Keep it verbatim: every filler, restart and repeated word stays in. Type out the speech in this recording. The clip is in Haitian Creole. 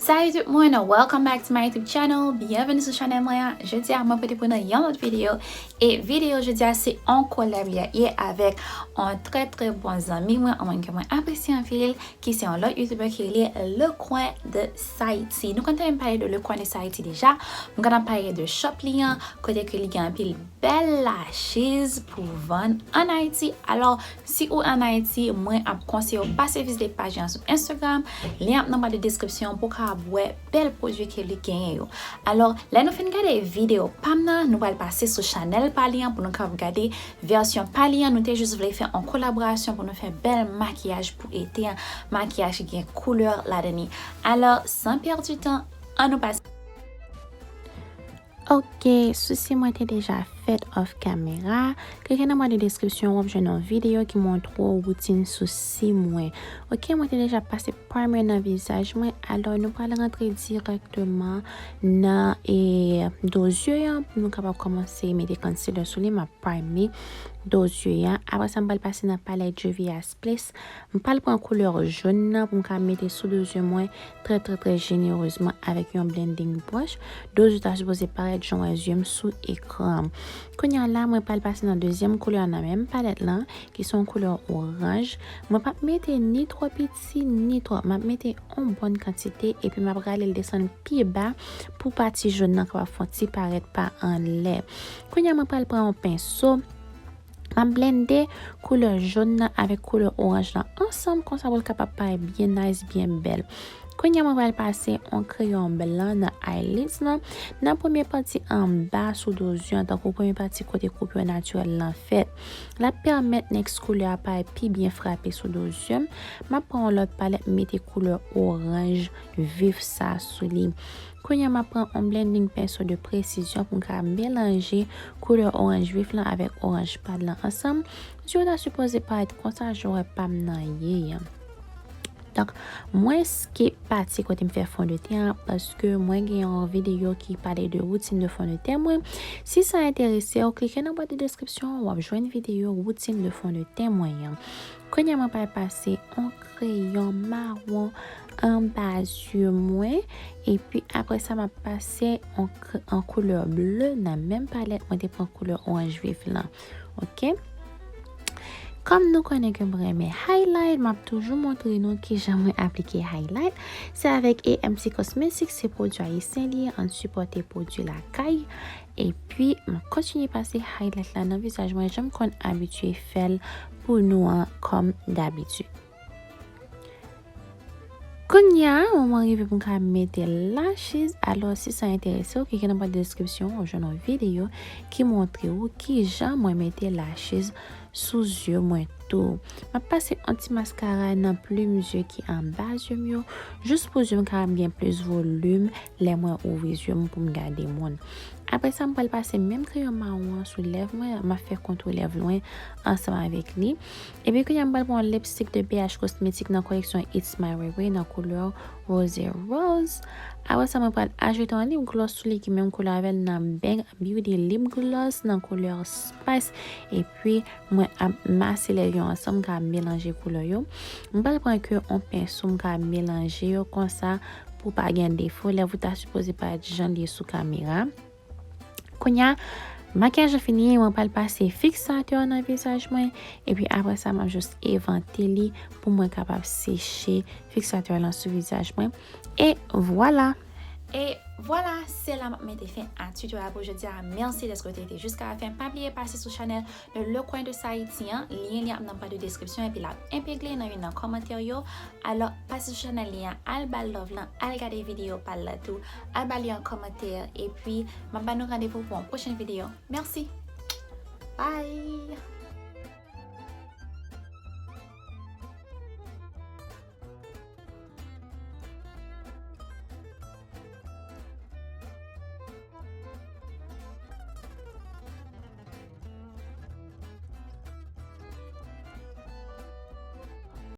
Salut tout moun, welcome back to my YouTube channel. Byenveni sou chanèl mwen an. Jodi a, mwen pote pou nou yon lòt videyo. E videyo jodi a, se yon kolab li ye avèk yon trè, trè bon zanmi mwen, yon moun ke mwen apresye anpil, ki se yon lòt YouTuber ki rele Le Coin de Saïti. Nou konn tande m pale de Le Coin de Saïti deja. M konn ap pale de shop li an, kote ke li gen anpil bèl lachiz pou vann ann Ayiti. Alò, si ou ann Ayiti, mwen ap konseye w pase vizite paj li an sou Instagram. Lyen ap nan ba de deskripsyon pou w kapab wè bèl pwodui ke li genyen yo. Alò, lè nou fin gade videyo pa m nan, nou pral pase sou chanèl pa li an pou nou kapab gade vèsyon pa li an. Nou te jis vle fè yon kolaborasyon pou nou fè bèl makiyaj pou ete an, makiyaj ki gen koulè ladan li. Alò, san pèdi tan, ann nou pase. Ok, sousi mwen te deja fèt off camera. Klike nan ba de deskripsyon, w ap jwenn yon videyo ki montre w woutin sousi mwen. Ok, mwen te deja pase primer nan vizaj mwen. Alò, nou pral rantre dirèkteman nan, e, do zye an pou nou kapab kòmanse mete concealer sou li. M ap prime do zye an. Apre sa, m pral pase nan palèt Juvia's Place. M pral pran koulè jòn nan pou m ka mete sou do zye mwen trè, trè, trè jenerezman avèk yon blending brush. Do zye ta sipoze parèt jan w wè zye m sou ekran. Kounye a la, mwen pral pase nan dezyèm koulè nan menm palèt lan, ki se yon koulè oranj. Mwen p ap mete ni twò piti, ni twò. M ap mete yon bòn kantite, epi m ap rale l desann pi ba pou pati jòn nan kapab fè yon ti parèt pa anlè. Kounye a, mwen pral pran yon penso. M ap blende koulè jòn nan avèk koulè oranj lan ansanm, konsa pou l kapab parèt byen nice, byen bèl. Kounye a, mwen pral pase yon kreyon blan nan eyelids lan, nan premye pati anba sou do zye an, tankou premye pati kote koupur natirèl lan fèt. L ap pèmèt next koulè a parèt pi byen frape sou do zye m. M ap pran yon lòt palèt, mete koulè oranj vif sa sou li. Kounye a, m ap pran yon blending penso de presizyon pou m ka melanje koulè oranj vif lan avèk oranj pal lan ansanm. Zye w ta sipoze parèt konsa, jan w wè pa m nan ye an. Donk, mwen skip pati kote m fè fondeten an, paske mwen gen yon videyo ki pale de woutin de fondeten mwen. Si sa enterese w, klike nan bwat de deskripsyon an, w ap jwenn videyo woutin de fondeten mwen an. Kounye a, mwen pral pase yon kreyon mawon anba zye mwen. Epi apre sa, m ap pase yon k-, yon koulè ble nan menm palèt mwen te pran koulè oranj vif lan. Ok? Kòm nou konnen ke mwen renmen highlight, m ap toujou montre nou kijan mwen aplike highlight. Se avèk A M C Cosmetics, se pwodui ayisyen li ye, ann sipòte pwodui lakay. Epi, m ap kontinye pase highlight la nan vizaj mwen, jan m konn abitye fè l pou nou an, kòm dabitid. Kounye a, moman rive pou m ka mete lashes. Alò, si sa enterese w, klike nan bwat de deskripsyon, w ap jwenn yon videyo ki montre w kijan mwen mete lashes sou zye mwen tou. M ap pase yon ti maskara nan plim zye ki anba zye m yo, jis pou zye m ka gen plis volim lè mwen ouvri zye m pou m gade moun. Apre sa, m pral pase menm kreyon mawon an sou lèv mwen, m ap fè kontou lèv mwen ansanm avèk li. Epi kounye a, m pral pran yon lipstick de B H Cosmetics nan koleksyon It's My Way Way nan koulè Rosé Rose. Apre sa, mwen pral ajoute yon lip gloss sou li ki menm koulè avè l nan Bang Beauty Lip Gloss nan koulè Spice. Epi, mwen ap mase lèv yo ansanm, m ka melanje koulè yo. M pral pran ke yon penso, m ka melanje yo konsa pou pa gen defo. Lèv ou ta sipoze parèt jan l ye sou kamera. Kounye a, makiyaj la fini, mwen pral pase fiksatè nan vizaj mwen, epi apre sa, m ap jis evante li pou mwen kapab seche fiksatè lan sou vizaj mwen. E vwala! E vwala, se la m ap mete fen a tuto a pou jodi a. Mèsi dèske w te rete jiska la fen. Pa bliye pase sou chanèl Le Coin de Saïti an. Lyen li ap nan bwat de deskripsyon, epi l ap epigle nan youn nan kòmantè yo. Alò, pase sou chanèl li an, al ba l love lan, al gade videyo pa l la tou, al ba li yon kòmantè, epi m ap ba nou randevou pou yon pwochèn videyo. Mèsi! Bye!